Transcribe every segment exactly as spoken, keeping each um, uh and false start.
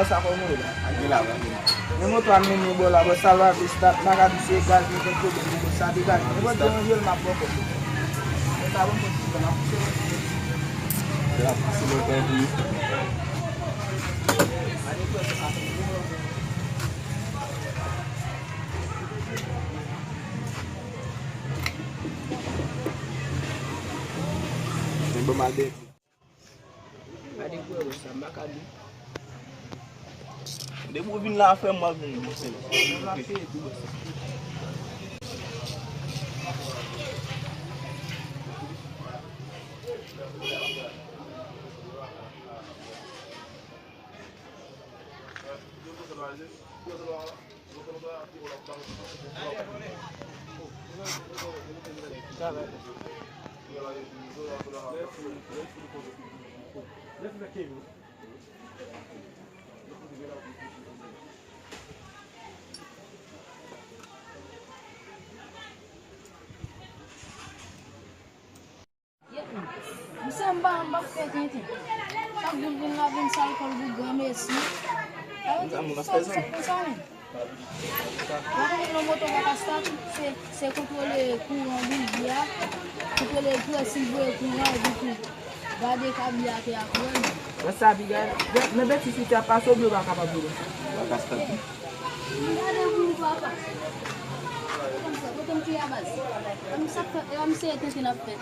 Sa kòman ou la? Gen la, gen la. Men moto a mennen bò la, bò salvavista, Makadou se gaz, li gen pwoblèm, li sa degaje. Nenpòt jan w jwe l, m ap bò kòb. Mwen ta ban m pran ti tan, m ap pouse lòt. L ap pouse lòt epi. Men bon, m al de. Gade kouwè wòch sa, m pa ka di. Depi w vin la, frè m, w ap jwenn bon sèvis. Mwen ap peye tou, bòs. Misye m pa, m pa fè tenten. Chak jou l vin la, vin sal kò l pou granmesi. Sa vle di, sa w fè konsa menm? Mwen konn yon moto pa ka stati, se, se kontwole kouran bouji a, kontwole prensip voye kouran epi tou gade kabri atè a pou wè l. Wè sa piga, men betiz misye ap pase oubyen w pa kapab vre? Pa ka stati. Gade pou papa. Konsa, kote m te ye a baz? An misye ap fè, an misye tenten ap fè.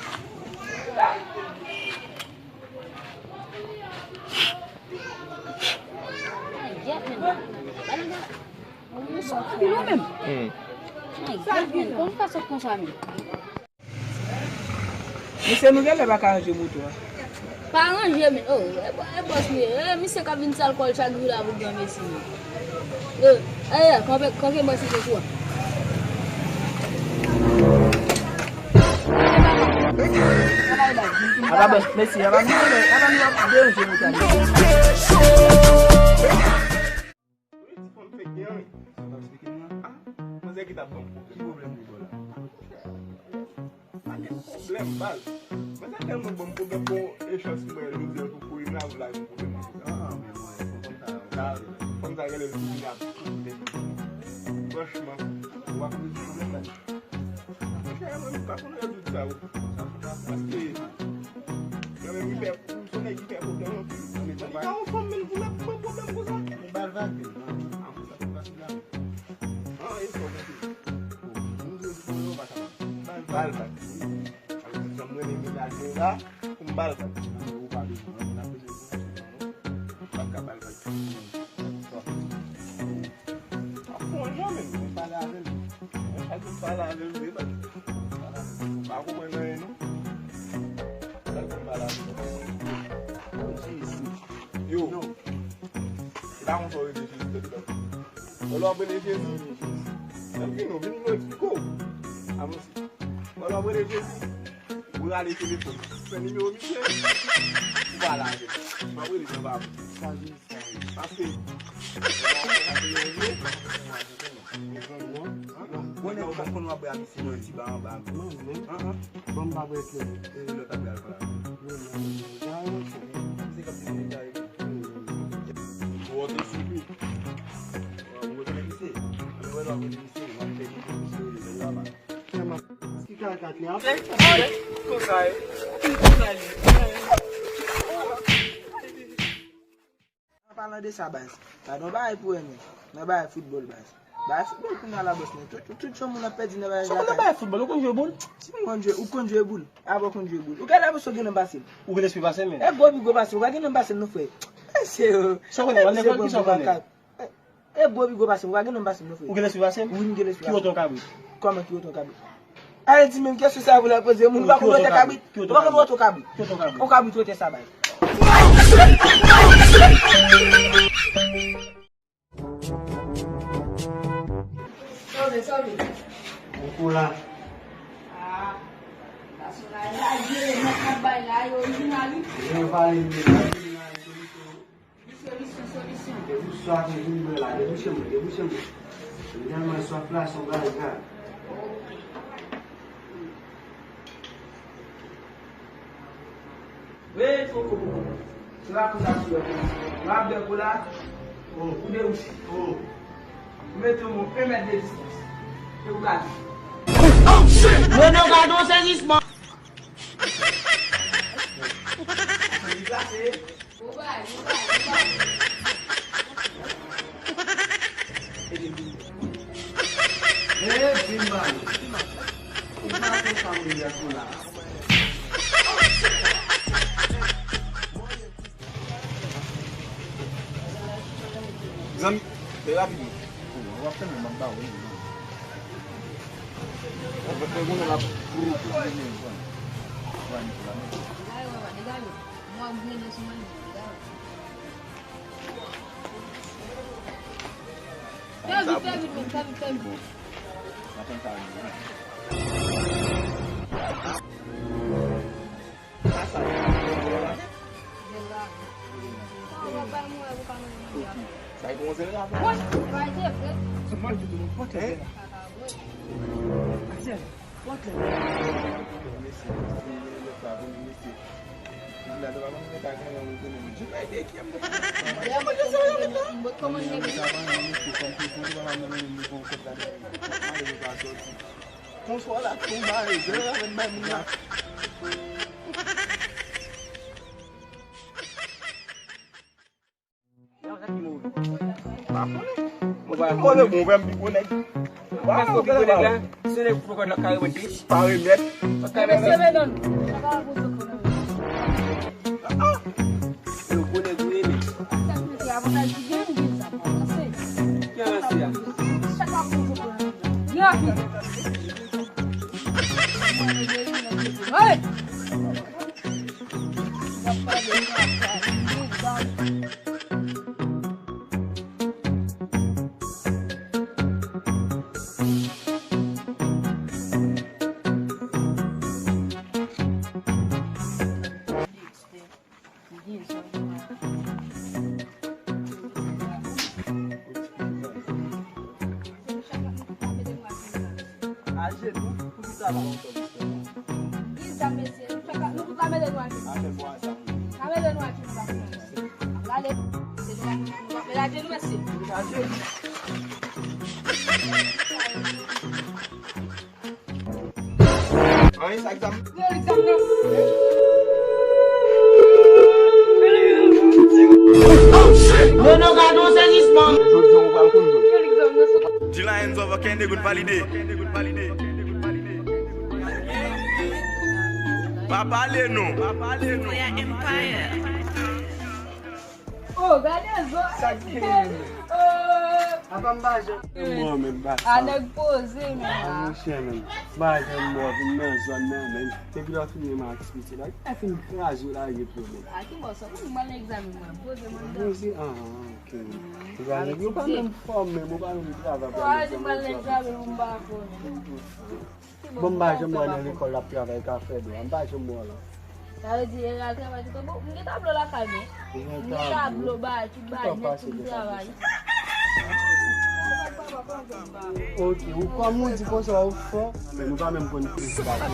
Ay, yèt, men. Gade la. Ou sòt anpil ou menm. Hmm. Ay, gad men, kòman w fè sòt konsa menm? Mesye, nou genlè pa ka ranje moto a. Pa ranje men, oh, e bò-, e bòs li ye. E misye k ap vin sal kò l chak jou la pou granmesi men. E, e, kanpe, kanpe bòs li tou. Apa bòs, mesi, apa nou, apa nou ap deranje moto a. Wi, ti fanm fèk gen anyen. Sa w t ap eksplike m nan? Ah, manzè ki t ap ban m pwoblèm. Ki pwoblèm li ba w la? Pa gen pwoblèm, baz. Manzè tèlman ban m pwoblèm, bon, e chans mwen, jodi a, pou kouri m la, pou lage m pwoblèm. Ah, men mwen, fò fanm sa yo. Sa, fanm sa genlè vin ap koute. Franchman, w ap rezoud pwoblèm la. Monchè, mwen menm pa konn rezoud sa, wi. Paske, mwen menm, li fè, m se yon nèg ki fè pwoblèm anpil. Li pa yon fanm menm pou mèt ban m pwoblèm konsa. Ou ba l vag, men. Ah, konsa, se fasil la. Ah, e sa w panse? Bon, moun yo di pou yo pa kapab. Ba l vag. Ba l vag. Alò, se sa m renmen menaj mwen la, pou m ba l vag. Ou pa bezwen, non, n ap bezwen pou nou, non. M pa ka ba l vag. Bon. Ap fè yon jan menm, mwen pale avè l. Mwen chak jou m pale avè l vre, baz. M pa konprann anyen, non. Chak jou m pale avè l. Oh, Jezi. Yo. Non. Se pa konsa w rele Jezi, tèt ou. Wè lè w ap rele Jezi. Nan vin ou, vin nou eksplike w. Avanse. Wè lè w ap rele Jezi. Ou rale telefòn. Fè nimewo misye. Ou pale avè l. M ap rele nan babou. Sa Jezi, sa Jezi. Paske. Ou konnen m pa konn w ap bwè a misye nan ti ba anba. Non, non. An, an. Bon, m pa bwè klè. E lòt ap bwè alkòl la. Non, non, non, non. Misye k ap di m li ta. Ou wote sou li. Ou wote misye. Ou wè lè w ap wote misye, w ap fè misye, ou wè lè w ap. Ki karaktè a? Konsa, e. Konsa li. An palan de sa, baz, gade yon bagay pou wè, men. Nan bagay foutbòl, baz. Bagay foutbòl kounye a la, bòs, men. Tout, tout jan moun ap pèdi nan bagay lakay. Sa w konn nan bagay foutbòl, ou konn jwe boul? Si m konn jwe, ou konn jwe boul? Apa w konn jwe boul? Ou gade bòs, ou gen nan pase m. Ou gen lespri pase m, men. E gwo pi gwo pase m, ou pa gen nan pase m, non, frè. Mesye, yo. Sa w konnen, w al lekòl, kisa w konnen? E gwo pi gwo pase m, ou pa gen nan pase m, non, frè. Ou gen lespri pase m? Wi, m gen lespri pase m. Ki wote yon kabrit? Kòman ki wote yon kabrit? Al di menm kesyon sa pou l ap poze moun, ou pa konn wote kabrit? Ou pa konn wote kabrit? Yon kabrit wote sa bay. Sove, sove. Ou kou la. Ah, gason la, e lage, nèg k ap bay la, e orijinal, wi. Jan pale, jan pale. Solisyon, solisyon. Debouche sa ke vin bwè la, debouche mwen, debouche mwen. Mwen tèlman swaf la, se yon bagay grav. Wi, fo koko. Se pa konsa sou yo. W ap bè kou la. Ou debouche. Ou mete yon bon en mèt de distans. E ou gade. Nono, gade yon sezisman. Li plase. Ou bay, ou bay, ou bay. E vin ba nou. Ou pa konn sa moun y ap fè la. Zanmi, fè rapid. W ap fè men m ap ba ou. W ap fè moun la pou pou pou men. Degaj ou, papa, degaj ou. Mwen ap grennen sou mwen, degaj ou. Fè vit, fè vit, men, fè vit, fè vit. Konswa la tonbe, zè la menm bay moun la. Ou pa konnen. Ou pa konnen, bon, ou pa konnen. Ou pa konnen, bon, ou pa konnen. Se nèg poko la ka remèt li. Pa remèt. Pa remèt. Yo konnen pou ye men. Ki avantaj ki gen, gen sa pa avanse. Ki avanse a? Chak ap konn konprann. Rapid. Hey! Ajenou, pou ki sa la? Ki sa, mesye? Nou tout la mele nou ajenou. Afè bwa sa. La mele nou ajenou la. Gade, se nou la, nou la mele ajenou, mesye. Ajenou. Anyen sa egzam. Yo, egzam nan. Nono, gade yon sezisman. Jodi a, ou pral konn jodi. Yo, egzam nan, se kwa? G-Lions of Akande good valide. Pa pale non. Sequoia Empire. Oh, gade zo. Sa ki gen? Oh. Apa m pa janm mò, men, ba sa. A nèg poze, men. A, monchè, men. M pa janm mò, vin nan zòn nan, men. Depi lè w fin renmen ak Sweety la, li fin kraze w lage pou mwen. A ki bò sa? Mwen, mwen egzamen mwen. Poze mwen. Poze, ah, ah, ok. Egzamen, ou pa menm fòme, men ou pa menm travay pou al egzamen. Mwen pa konnen. Bon, m pa janm wè nan lekòl l ap travay ka fè dwa. M pa janm wè l. Sa vle di, eral travay tout bon. M gen tablo lakay mwen. M gen tablo, bagay, tout bagay nèt pou m travay. Ok, ou kòm ou di konsa, ou fò, men nou pa menm konn plis bagay.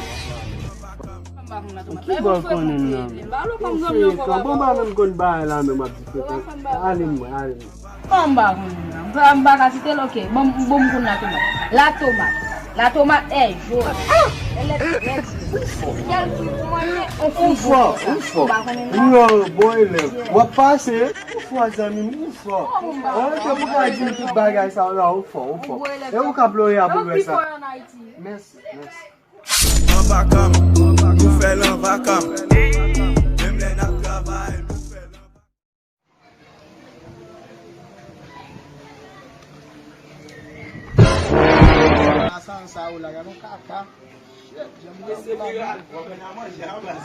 Ou ki bò konnen nan? Ou frekan. Bon, m pa menm konn bagay la menm, ap di frekan. Ale mwen, ale mwen. Kòman m pa konnen nan? M pa, m pa ka site l, ok. Bon, bon, m konn latomat. Latomat. Latomat, eh, jòn. Ah! Elèktrik. Kèl ki pou manje? Ou fò, ou fò. M pa konnen nan. Yo, bon elèv. W ap pase. Ou fò, zanmi m, ou fò. An, se pou ka di m tout bagay sa yo la, ou fò, ou fò. E ou k ap loye a pou lwès la. Mèsi, mèsi. Anba kanm, nou fè l anba kanm. Menm lè n ap travay, nou fè l anba. Sa, sa, ou la, gade yon kaka. Shit, janm gwo la, men.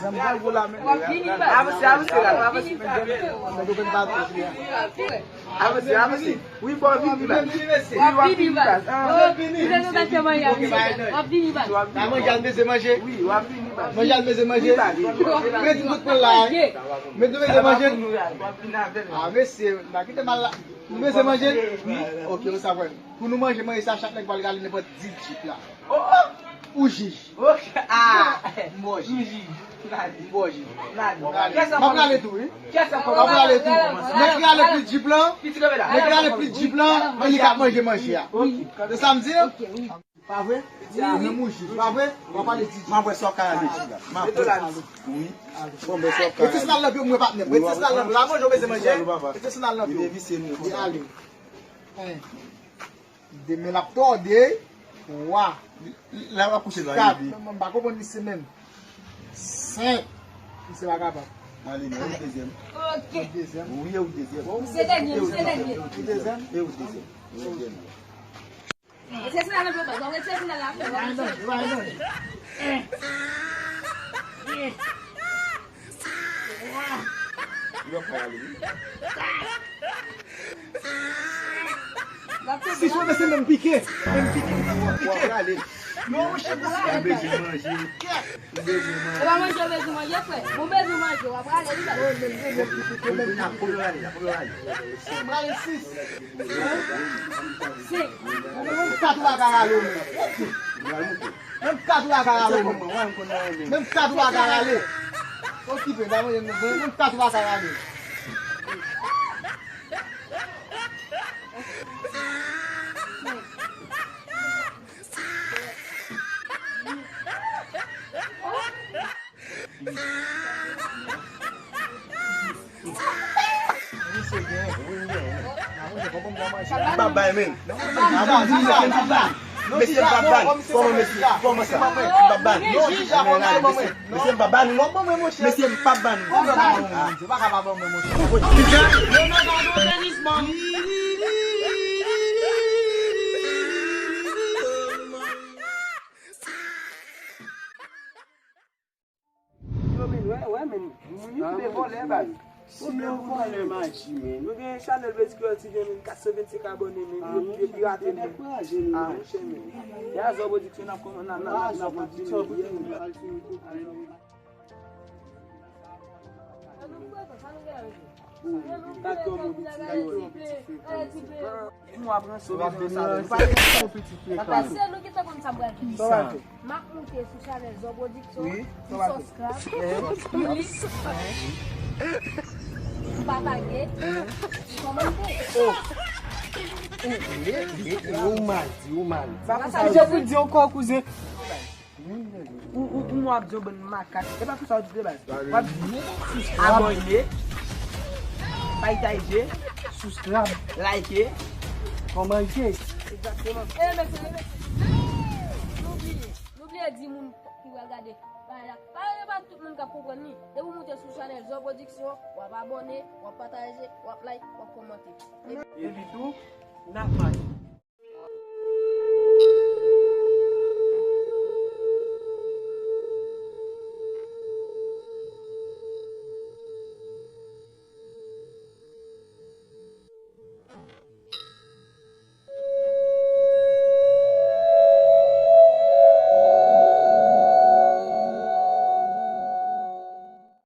Janm gwo la, men. Avanse, avanse la, avanse, men, janm. Nèg yo konn pa tou. Avanse, avanse. Wi, fò w vini, baz. Wi, w ap vini, baz. Ah. Wi, w ap vini, baz. Manje a l bezwen manje. Wi, w ap vini, baz. Manje a l bezwen manje. Wi, baz. Mete tout pran la. Mete bezwen manje. W ap vini avè l. Ah, mesye, pa kite mal la. Nou bezwen manje? Wi. Ok, ou sa vre. Pou nou manje, manje sa, chak nèg pral rale nenpòt dis djip la. Oh, oh! Ou jij. Ok. Ah. M ba w jij. M jij. M ba w jij. M ap rale tou, wi. M ap rale tou. Mèt rale pli djip lan. Mèt rale pli djip lan. Men li k ap manje manje a. Se sa m di? Pa vre? Menm ou jij. Pa vre? W ap pale di. M ap wè sa w ka rale jij la. M ap wè. Wi. Bon, men sa w ka rale. Rete sou nan lanp yo, mwen patnè. Rete sou nan lanp yo. La manje w bezwen manje. Rete sou nan lanp yo. Li ale. De men l ap tòde. Twa. Lè w ap kouche la, kat. Li di. Mwen, mwen pa konprann li se menm. Senk. Misye pa kapab. Ale, non, ou dezyèm. Ok. Ou dezyèm. Wi, ou dezyèm. Misye dènye, misye dènye. Ou dezyèm. E ou dezyèm. Ou dezyèm. Retire sandal nan pye w, baz. Retire sandal la, frè. Li pa pral ale, wi. Si sou se menm pike, menm pike, menm pike. Non, monchè, pou sa. Ou bezwen manje. Ou bezwen manje. E pa manje ou bezwen manje, frè. Ou bezwen manje, w ap rale, wi, baz. Mwen menm, mwen menm, mwen menm. Mwen ap rale, ap rale. Mwen rale sis. Senk. Mwen menm kat ou pa ka rale, ou menm. Menm kat ou pa ka rale, ou menm. Menm kat ou pa ka rale. Okipe, pa manje, menm kat ou pa ka rale. M pa bay, men. Mesye, m pa ban. Kòman, mesye? Kòman sa? M pa ban. Mesye, mesye, m pa ban nou. Mesye, m pa ban nou. Yo, men, wè, wè, men. Moun yo kite vòlè, baz. Moun yo vòlè maji, men. Nou gen Chanel Basic Royalty, gen, men, kat san vennsenk abòne, men. Yo, yo pirate, men. Ah, monchè, men. Ya Zò Production ap kòman, nan, nan, nan, nan, nan, Sa nou fè, sa nou gen la, mesye? Sa nou fè, sa nou fè? Mwen ap ranse w, mesye, sa nou fè. Se nou ki te konn sa m pral fè. M ap moute sou chanèl Zò Production. Wi. Subscribe. Like. Pataje. Kòmante. Ou mal di, ou mal di. Sa pou sa. Misye pou di ankò, kouzen. Ou, ou, ou ap di yon bann makak. E pa konsa w di de baz. W ap di abòne, pataje, subscribe, like, kòmante. Egzakteman. E mesye, e mesye. Nou bliye, nou bliye di moun ki pral gade bagay la. Pa, e pa tout moun k ap konprann li. Depi w moute sou chanèl Zò Production, w ap abòne, w ap pataje, w ap like, w ap kòmante. Epi tou, n ap mache.